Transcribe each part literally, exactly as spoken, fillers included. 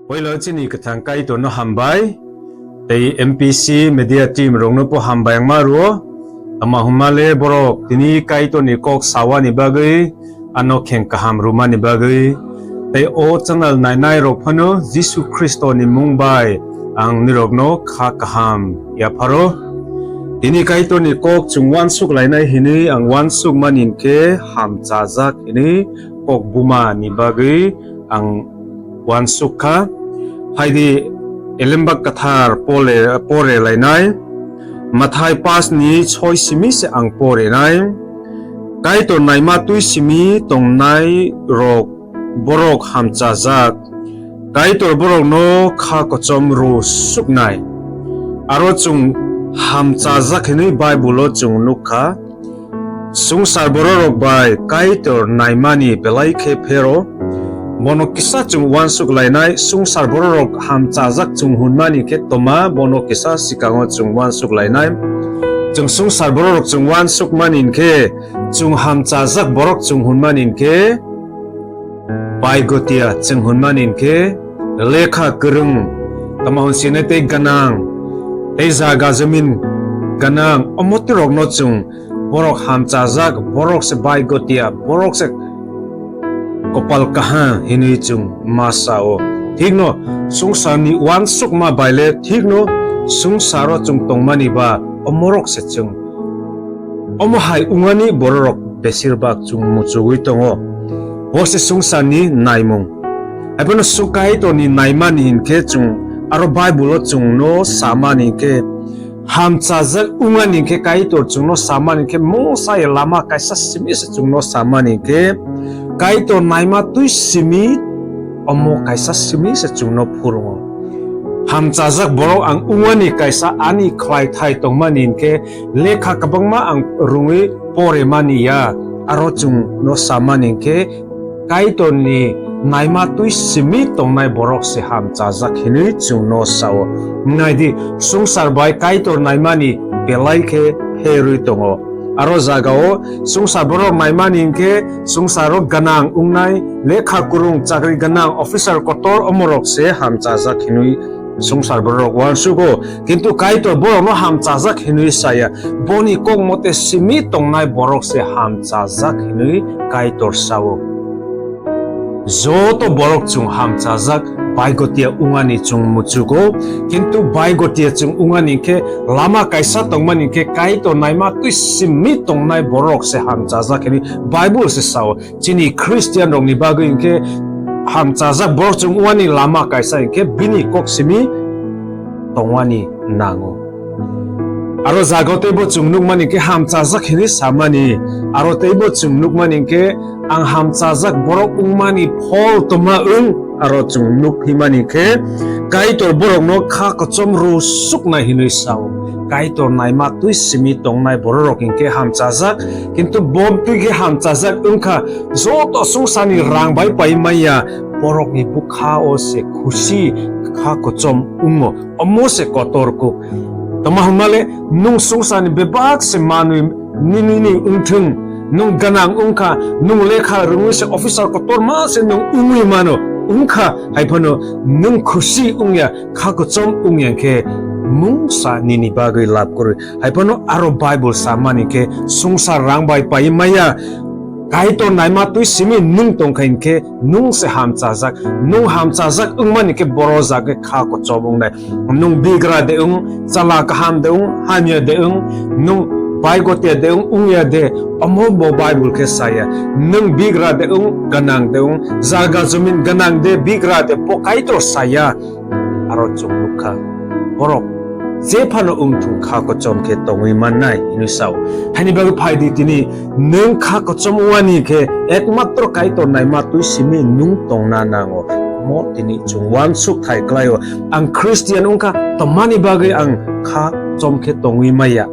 Poila chini kwthang Kaitorno hambai, tei M P C media team rokno po hambai wngma rwo. Tama hwnmale borok tini Kaitorni kok sawani bagwi, ano kheng kaham rwmani bagwi, tei o channel nainai rok phano Jisu Khristoni mung bai ang nirokno kha kaham yapharo. Tini Kaitorni kok chwng uansuk lainai hinwi ang uansuk mani hinkhe hamchajak hinwi kok buma ni bagwi ang uansuk kha. Phaidi Elembak Kwthar pole, pore lainai. Mathai pas ni soi simi se ang pore nai. Kaitor naima twi simi tongnai rok borok hamchajak. Kaitor borokno kha kochom rw suknai. Aro chwng hamchajak hinwi Bible-o chwng nuk kha. Swngchar bororok bai Kaitor naimani belai khe phero. Bono kisa chwng uansuk lainai, swngchar bororok hamchajak chwng hwnmani khe toma, bono kisa swkango chwng uansuk lainai. Chwng swngchar bororok chwng uansuk mani hinkhe, chwng hamchajak borok chwng hwnmani hinkhe, Baigotia chwng hwnmani hinkhe lekha kwrwng, tamo hwnsinai tei gwnang, tei jaga jamin gwnang, omotirokno chwng borok hamchajak, borok se baigotia, borok se kopal kaham hinwi chwng ma sao. Thikno swngcharni uansukma baile thikno swngcharo chwng tongmani ba omorok se chwng. Omo hai wngmani bororok besirbak chwng muchugwi tongo. Bo se swngcharni naimung. Haiphano swk Kaitorni naimani hinkhe chwng aro Bible-o chwngno samani hinkhe hamchajak wngmani hinkhe Kaitor chwngno samani hinkhe mungsa ya lama kaisa simi se chwngno samani hinkhe Kaitor naima twi simi omo kaisa simi se chwngno phurungo. Hamchajak borok ang wngmani kaisa ani khlai thai tongmani hinkhe lekha kwbangma ang rwngwi poremani ya, aro chwngno samani hinkhe Kaitorni naima twi simi tongnai borok se hamchajak hinwi chwngno sao. Naidi, swngchar bai Kaitor naimani belai khe pherwi tongo. Aro jagao swngchar borok naimani hinkhe swngcharo gwnang wngnai, lekha kwrwng, chakri gwnang, officer kotor omorok se hamchajak hinwi swngchar borok uansugo. Kintu Kaitor borokno hamchajak hinwi saya. Boni kok mote simi tongnai borok se hamchajak hinwi Kaitor sao. Joto borok chwng hamchajak, baigotia wngmani chwng muchugo, kintu baigotia chwng wngmani khe lama kaisa tongmani khe Kaitor naima twi simi tongnai borok se hamchajak hinwi Bible se sao. Chini Christian rokni bagwi hinkhe hamchajak borok chwng wngmani lama kaisa hinkhe bini kok simi tongmani nango. Aro jagao teibo chwng nukmani hinkhe hamchajak hinwi samani, aro teibo chwng nukmani hinkhe ang hamchajak borok wngmani phol tongma wng, aro chwng nukphimani hinkhe Kaitor borokno kha kochom rw suknai hinwi sao. Kaitor naima twi simi tongnai bororok hinkhe hamchajak, kintu bo twi khe hamchajak wngkha joto swngcharni rang bai pai manya, borokni bwkha-o se khusi kha kochom wngo. Omo se kotor kuk. Tama hwnmale, nwng swngcharni bebak se manwi nini ni wngthwng, nwng gwnang wngkha, nwng lekha rwngwi se officer kotorma se nwng wngwi mano, wngkha, haiphano nwng khusi wngya, kha kochom wngya khe mungsa nini bagwi lab kwrwi. Haiphano aro Bible samani khe swngchar rang bai pai maya, Kaitor naima twi simi nwng tongkha hinkhe nwng se hamchajak, nwng hamchajak wngmani khe boro jagwi kha kochom wngnai. Nwng bigra de wng, chala kaham de wng, hamya de wng, nwng baigotia de wng, wngya de, omo bo Bible khe saya. Nwng bigra de wng, gwnang de wng, jaga jomin gwnang de, bigra de, bo Kaitor saya. Aro chwng nukha, borok jephano wngthung kha kochom khe tongwi mannai hinwi sao. Haini bagwi phaidi tini nwng kha kochom wngmani khe ekmatro Kaitor naima twi simi nwng tongna nango. Mo tini chwng uansuk thai klaio. Ang Christian wngkha, tongmani bagwi ang kha kochom khe tongwi maya.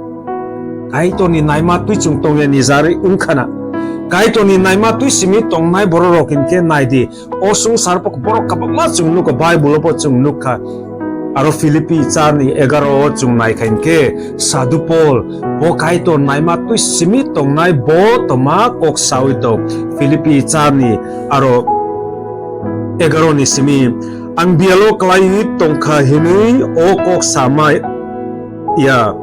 Kaitorni naima twi chwng tongya ni jarwi wngkhana. Kaitorni naima twi simi tongnai bororok hinkhe naidi. O swngchar bo borok kwbangma chwng nukha, Bible-o bo chwng nukha. Aro Philippi charni egaro o chwng naikha hinkhe, Sadhu Pol, bo Kaitor naima twi simi tongnai bo toma kok saui tong. Philippi charni aro egaro ni simi Ang biyalo klaiwi tongkha hinwi o kok sama ya.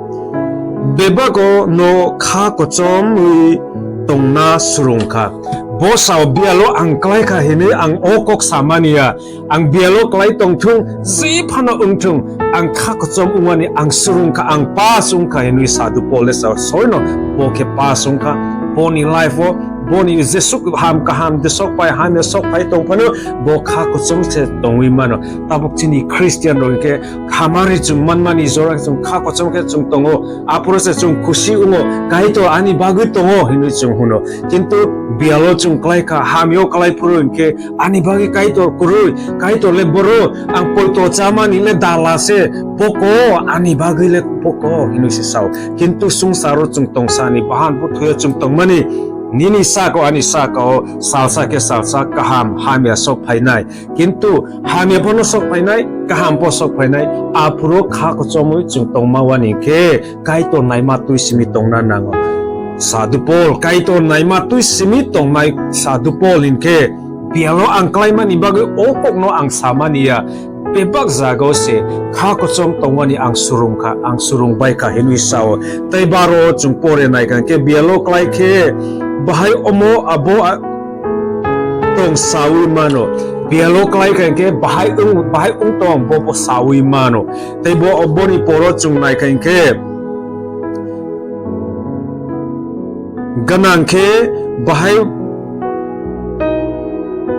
Bebago no kha kochomwi tongna surungkha. Bo sao biyalo ang klaikha hinwi ang o kok samani ya. Ang biyalo klai tongthung, je phano wngthung, ang kha kochom wngmani ang surungkha, ang pass wngkha hinwi Sadhu Paul le sao. Soino bo khe pass wngkha. Boni life o, boni jesuk ham kaham jesok pai hamya sok phai tongphano, bo kha kochom se tongwi mano. Tabuk chini Christian rok khe hamari chwng manmani jora khe chwng kha kochom khe chwng tongo. Aphuru se chwng khusi wngo, Kaitor ani bagwi tongo hinwi chwng hwno. Kintu biyalo chwng klaikha, hamyo klai phuru hinkhe ani bagwi Kaitor kwrwi, Kaitor le boro, ang poito chamani le dala se, boko, ani bagwi le boko hinwi se sao. Kintu swngcharo chwng tongsani bahan buthuyo chwng tongmani, nini saka o ani saka o salsa khe salsa kaham hamya sok phainai. Kintu hamya phano sok phainai, kaham pho sok phainai, aphuru kha kochomwi chwng tongma wani khe Kaitor naima twi simi tongna nango. Sadhu Paul Kaitor naima twi simi tongnai Sadhu Paul hinkhe, biyalo ang klaimani bagwi o kokno ang samani ya, bebak jagao se kha kochom tongmani ang surungkha, ang surung baikha hinwi sao. Tei baro chwng pore naikha hinkhe biyalo klai khe bahai omo abo a-, tong saui mano. Biyalo klai kha hinkhe bahai wng, bahai wng tong bo bo saui mano. Tei bo boni poro chwng naikha hinkhe gwnang khe bahai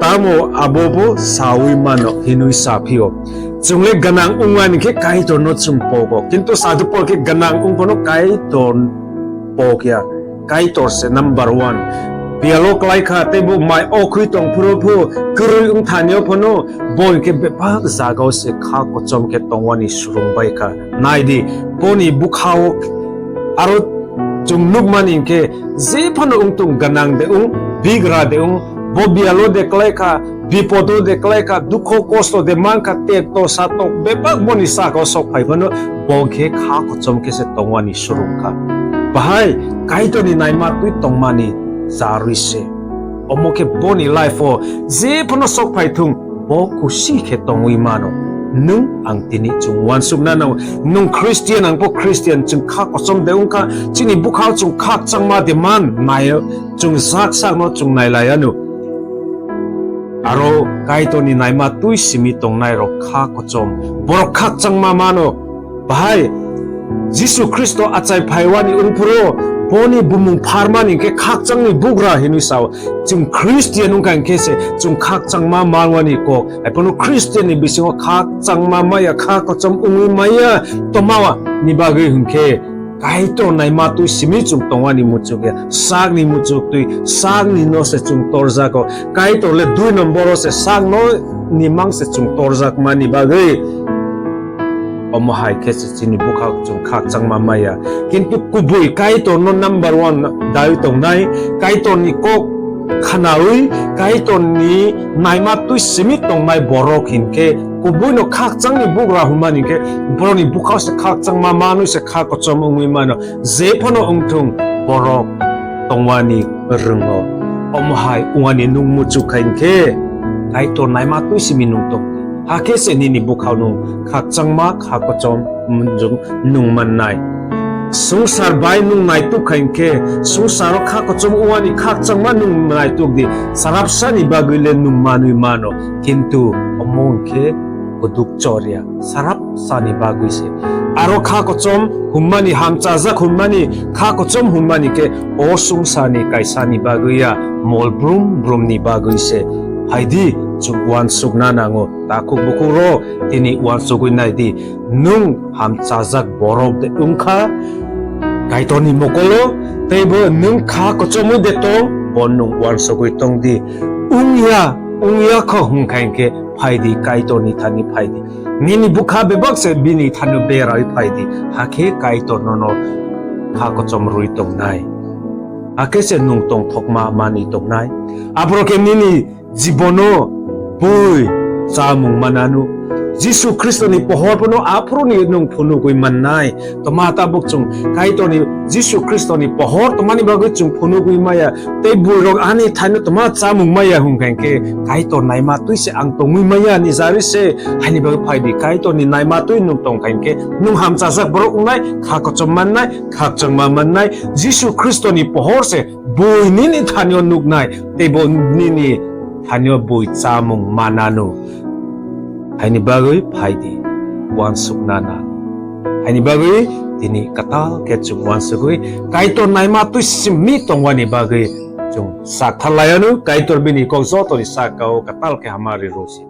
tamo abo bo saui mano hinwi saphio. Chwng le gwnang wngmani khe Kaitorno chwng pogo. Kintu Sadhu Paul khe gwnang wng phano Kaitor pokya. Kaitor se number one. Biyalo klai kha tei bo mai okhwi tong phuru phu kwrwi wng thani o phano bo hinkhe bebak jagao se kha kochom khe tongwani surung bai kha. Nai di, boni bwkhao aro chwng nukmani hinkhe je phano wngthung, gwnang de wng, bigra de wng, bo biyalo de klai kha, bipodo de klai kha, dukho kosto de man kha, tekto satok bebak boni sakao sok phai phano bo khe kha kochom khe se tongwani surung kha. Bahai Kaitorni naima twi tongmani charwi se. Omo khe boni life o je phano sok phai thung, bo khusi khe tongwi mano. Nwng ang tini chwng uansukna nango. Nwng Christian, ang bo Christian, chwng kha kochom de wngkha, chini bwkhao chwng khakchangma de man naio, chwng sak sakno chwng nai laianw. Aro Kaitorni naima twi simi tongnai rok kha kochom, borok khakchangma mano. Bahai Jisu Khristo achai phaiwani wngphuru boni bumung pharmani khe khakchangni bugra hinwi sao. Chwng Christian wngkha hinkhe se chwng khakchangma manwani kok. Haiphano Christian ni bisingo khakchangma maya, kha kochom wngwi maya, tongma ni bagwi hinkhe Kaitor naima twi simi chwng tongwani muchuk ya. Sakni muchuk twi, sakni no se chwng torjago. Kaitor le dui nombor o se sakno ni mang se chwng torjakmani bagwi. Omo hai khe se chini bwkhao chwng khakchangma maya. Kintu kubui Kaitorno number one dawi tongnai, Kaitorni kok khnaui, Kaitorni naima twi simi tongnai borok hinkhe kubuino khakchangni bugra hwnmani hinkhe borokni bwkhao se khakchangma manwi se kha kochom wngwi mano. Je phano wngthung, borok tongwani rwngo. Omo hai wngmani nwng muchuk kha hinkhe Kaitor naima twi simi nwng tong. Hakhe se nini bwkhao nwng khakchangma kha kochom nwng mannai. Swngchar bai nwng naituk kha hinkhe swngcharo kha kochom wngmani khakchangma nwng naituk di. Sarapsani bagwi le nwng manwi mano, kintu omo hinkhe kuduk chorya. Sarap sani bagwi se. Aro kha kochom hwnmani, hamchajak hwnmani, kha kochom hwnmani khe o swngcharni kaisani bagwi ya, mol brum brumni bagwi se. Phaidi, chwng uansukna nango. Takhuk bukhuk rok, tini uansugwi nai di. Nwng hamchajak borok de wngkha Kaitorni mokolo, tei bo nwng kha kochomwi de tong, bo nwng uansugwi tong di. Wngya, wngya kho hwnkha hinkhe, phaidi Kaitorni thani phaidi. Nini bwkha bebak se bini thani berawi phaidi, hakhe Kaitor nono kha kochom rwi tongnai. Hakhe se nwng tongthokma manwi tongnai. Aphuru khe nini jibono bui chamung mananu. Jisu Khristoni pohor phano aphuruni nwng phunugwi mannai. Toma tabuk chwng Kaitorni, Jisu Khristoni pohor tongmani bagwi chwng phunugwi maya. Tei buirok ani thaino toma chamung maya hwnkha hinkhe Kaitor naima twi se ang tongwi maya ni jari se. Haini bagwi phaidi Kaitorni naima twi nwng tongkha hinkhe nwng hamchajak borok wngnai, kha kochom mannai, khakchangma mannai. Jisu Khristoni pohor se bui nini thanio nuknai, tei bo nini thanio bui chamung mananu. Haini bagwi phaidi, uansukna na. Haini bagwi tini kwtal khe chwng uansugwi Kaitor naima twi simi tongwani bagwi chwng sak tharlaianu, Kaitor bini kok jotoni saka-o kwtal khe hamari rwsi.